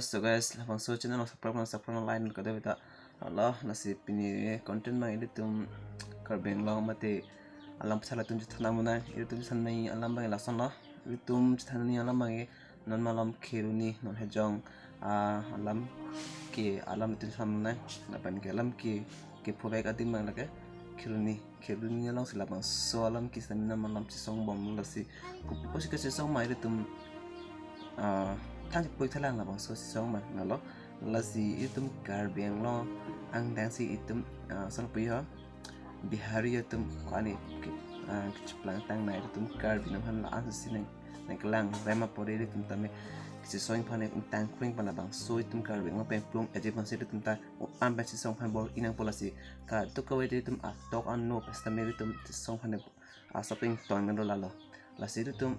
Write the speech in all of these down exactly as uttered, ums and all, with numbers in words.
So guys, labangso channel subscribe na subscribe na like na kadokave ta. Alo, lasi pini content abang ilitum Karbi Anglong mate alam pasal atum chethan nang mena, ilitum chethan nangji alam abang lason lo. Ilitum chethan nangji alam abang non malom Kheroni, non Hejong, ah, alam ke alam ilitum chethan nang, lapen ke alam ke kephovek adim abang lake Kheroni. Kheroni alongsi labangso alam ke sitame non malom chesong bom, lasi kopi pusi kachesong ma ilitum, ah, than chepui thalang labangso chesong ma, lalo. Lasi ilitum Karbi Anglong angdengsi ilitum, ah, lason pu ho, Bihari atum ko-an ke, ah, kecheplang tang na ilitum Karbi atum aphan la-an si nang nangkelang rem apot ilitum tame kachesong aphan, ingtang kreng aphan labangso ilitum Karbi Anglong pen plung eje aphansi ilitum ta o-an pen chesong aphan bor-i nangpo, lasi kadokave ilitum atok ano pen sitame ilitum chesong aphan asaping tong nang do, lalo. Lasi ilitum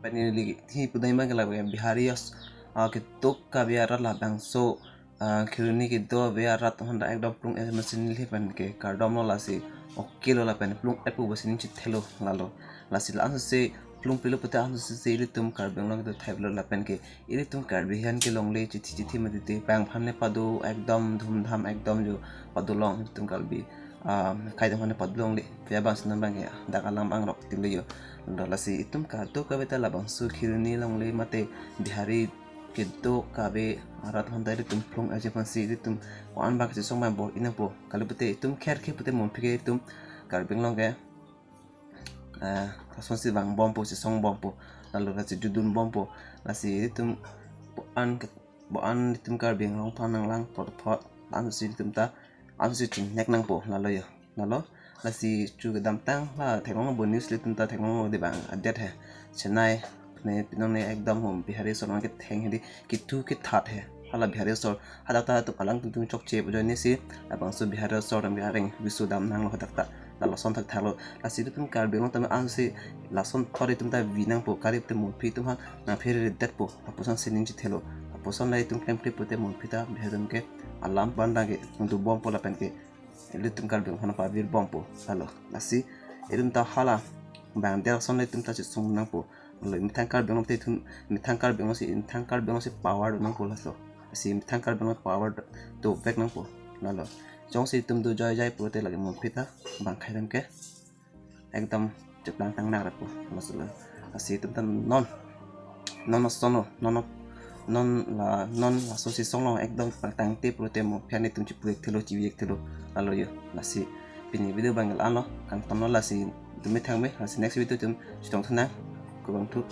pini neli thi pudai abang ke lake Bihari as, ah, kedo kave arat labangso, ah, Kheroni kedo kave arat atum ta ekdom plung eje aphansi neli pen ke kardom lo, lasi okay lo, lapen plung-etpo pusi ning chethelo, lalo. Lasi la-an si plung pilo pute an si ilitum Karbi Anglong kedo thai lo, lapen ke ilitum Karbi aphan ke longle chithi chithi mati te bang aphan ne pado ekdom dhumdham ekdom jo pado long ilitum Karbi, ah, kai dong aphan ne pado longle. Pia bang sinan abang ya dak alam angrok tilo yo. Lalo, lasi ilitum kadokave ta labangso Kheroni longle mate Bihari kedo kave arat atum ta ilitum plung eje aphansi ilitum ko-an abang kachesong abang bor-i nangpo. Kali pute ilitum kherkhe pute monphi ke ilitum Karbi Anglong ke, eh, lasonsi vang bompo, chesong bompo, lalo lasi judun bompo. Lasi ilitum bo-an ke, bo-an ilitum Karbi Anglong aphan nanglang phot phot, la-an si ilitum ta, la-an si chingnek nangpo, lalo yo, lalo. Lasi chu kedamtang la theklong bo news ilitum ta theklong de bang adet he, Chennai ne pinong ne ekdom hum Bihari asor abang ketheng hedi, kethu kethat he. Hala Bihari asor hadak ta ilitum alangtum chokche ajoine si labangso Bihari asor dam areng bisu dam nanglo hadak ta, lalo lason thakthak lo. Lasi ilitum Karbi Anglong tame an si lason thot ilitum ta vi nangpo, kali pute monphi atum aphan nangphere detpo, lapuson si ning chethelo. Lapuson la ilitum klemkle pute monphi ta Bihari atum ke alam abang ke nangdo bompo, lapen ke ilitum Karbi Anglong aphan pavir bompo, lalo. Lasi ilitum ta hala bang der ason la ilitum ta chesong nangpo. Lalo methang Karbi Anglong te ilitum, methang Karbi Anglong si, methang Karbi Anglong si power do nangpo, laso. Lasi methang Karbi Anglong power do, dovek nangpo, lalo. Jongsi ilitum do joi jai pulote lake monphi ta bang khairem ke ekdom cheplang tang nak repo, lasi lo. Lasi ilitum ta non, non ason lo, non, non la, non laso chesong lo ekdom cheplang tangte pulote monphi an ilitum chipu-ik thelo, chivi-ik thelo, lalo yo. Lasi pini video abang la-an lo, kangton lo, lasi ilitum methang me, lasi next video ilitum chetong thu nang, kurvangthu.